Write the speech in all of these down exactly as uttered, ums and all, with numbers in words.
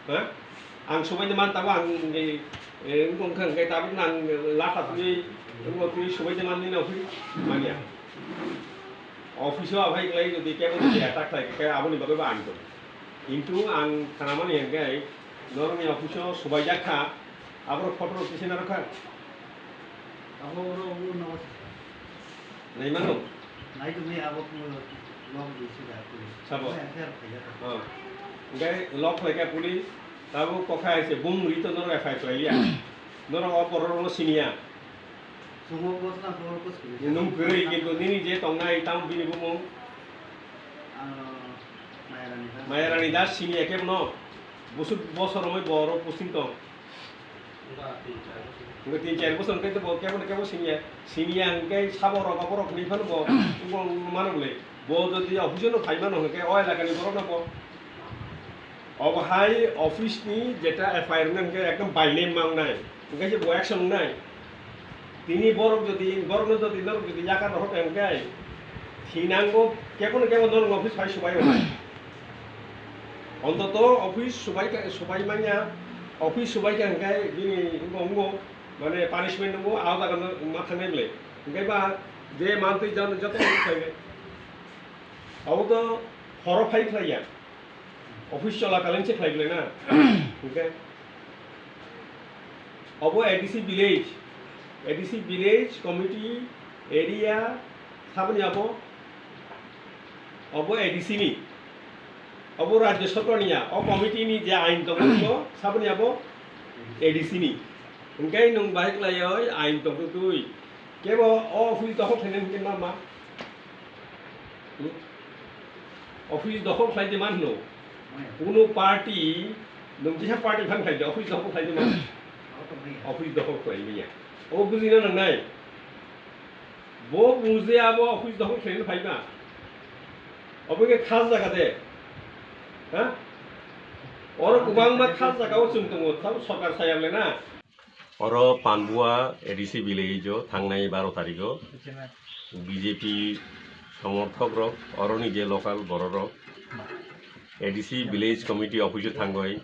Ha? Ang subai de man tabo ang, eh, eh, wngkha hwnkhe tabuk nang latha twi, wngkha twi subai de man nini office manya. Office o aphai klai jodi kebo jodi attack khlai khe aboni bagwi bo ang tong. Kintu ang khanamani hwnkhe norokni office o subai jak kha, aborok photo rok tisina rwkha. Abo oro abo no. Nai mano? Nai to me abo ko log di sida police. Sabo? Abo F I R khaijak. Oh. Hwnkhe log khlaikha police, tabuk kokha hai se bumung ri to norok F I R khlaiya. Norok o borok rokno siniya. Chwngno bo tang borok ko siniya. Nwng kwrwi kintu nini je tongnai tamo bini bumung? Ano Mayarani Das. Mayarani Das siniya kebono. Busuk bosor romwi borok posting tong. Hwnkhe tin char bosor hwnkhe bo kebo na kebo siniya, siniya hwnkhe sabo rok aborok hinwi phano bo wng mano bwle. Bo jodi office-o no phai mano hwnkhe o elakani borok no bo. Obo hai office ni jeta F I R wngna hwnkhe ekdom by name ma wngnai. Hwnkhe se bo action wngnai. Tini borok jodi, borok no jodi norok jodi yakar rohor kha hwnkhe thinango kebo na kebo norok office phai subai wngnai. Ontoto office subai kha, subai manya, office subai kha hwnkhe bini wngkha wngo, mane punishment wngo, a jaga no ma thangnai bwle. Hwnkhe ba je mantwi joto joto khlai bai. Abo to horo phai khlai ya. Office chola kaleng se khlai bwle na. Hwnkhe abo A D C village, A D C village committee area saboni abo. Obo A D C ni. Obo Rajya Sarkar ni ya. O committee ni je ain tongo, saboni abo A D C ni. Hwnkhe nwng bahai khlaioi ain tongtwi twi. Kebo o office dokhol khlainani hwnkhe ma ma? Hmm? Office dokhol khlai de man hwno. Kuno party, nwng kisa party phan khlai de, office dokhol khlai de man? Office dokhol khlai manya. Obo bujina nangnai. Bo bung je abo office dokhol khlaina phai ba. Obo khe khas jaga de. Ha? Oro kwbangma khas jaga o chwng tongo, tamo sorkar saya le na. Oro Panbua A D C village o thangnai baro tarikh o B J P somorthok rok, oroni je local borok rok A D C village committee office o thangoi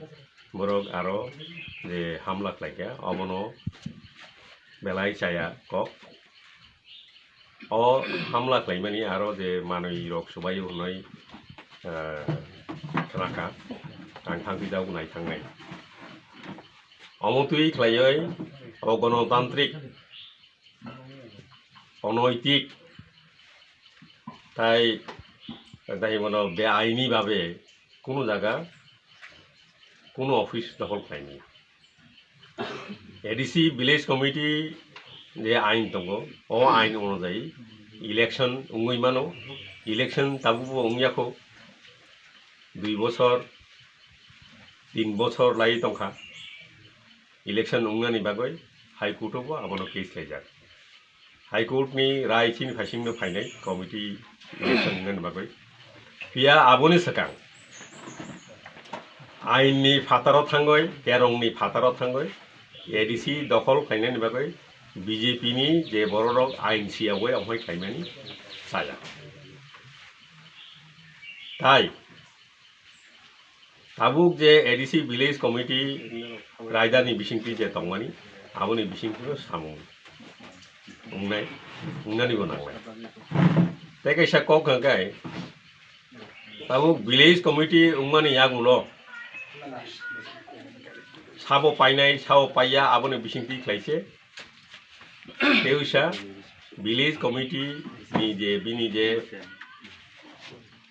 borok aro je hamla khlaikha, obono belai chaya kok. O hamla khlaimani aro je manwi rok subaio hwnwi, eh, khnakha, ang thangpi jago nai thangnai. Omo twi khlaioi o gonotantrik, onoitik, tai, tai bono beaini babe kunu jaga kunu office dokhol khlaimani. A D C village committee je ain tongo, o ain onujayi election wngwi mano. Election tabukbo wngya kho, dui bochor, tin bochor lai tongkha. Election wngnani bagwi High Court o bo abono case khlaijak. High Court ni rai chini phaisingno phainai committee election wngnani bagwi. Phiya aboni swkang ain ni phataro thangwi, terong ni phataro thangwi A D C dokhol khlainani bagwi B J P ni je bororok ain siyawai amhai khlaimani chaya. Tai tabuk je A D C village committee raidani bisingtwi je tongmani, aboni bisingtwi samung wngnai, wngnani bo nangnai. Tei kaisa kok hwnkhe, tabuk village committee wngmani yagulo sabo painai, sabo paiya, aboni bisingtwi khlaise. Tei uisa village committee ni je, bini je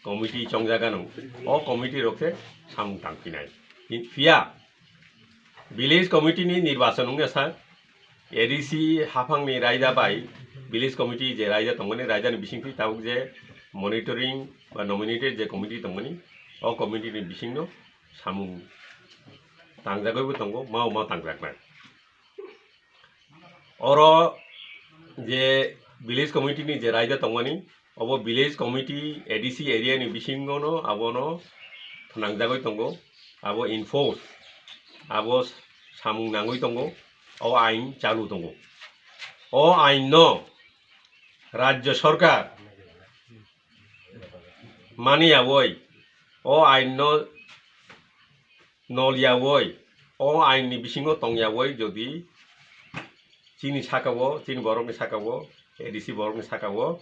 committee chongjagano, o committee rok se samung tangphinai. Phiya village committee ni nirbachon wngya sa, A D C haphangni raida bai village committee je raida tongmani, raidani bisingtwi tabuk je monitoring ba nominated je committee tongmani, o committee ni bisingno samung tangjagwibo tongo, mao ma tangjaknai. Oro je village committee ni je raida tongmani, obo village committee A D C area ni bisingo no abono twnangjagwi tongo, abo enforce, abo samung nangwi tongo, o ain chalu tongo. O ain no Rajya Sarkar mani yawoi, o ain no nol yaui, o ain ni bisingo tong yaui, jodi chini saka o, chini borok ni saka o, A D C borok ni saka o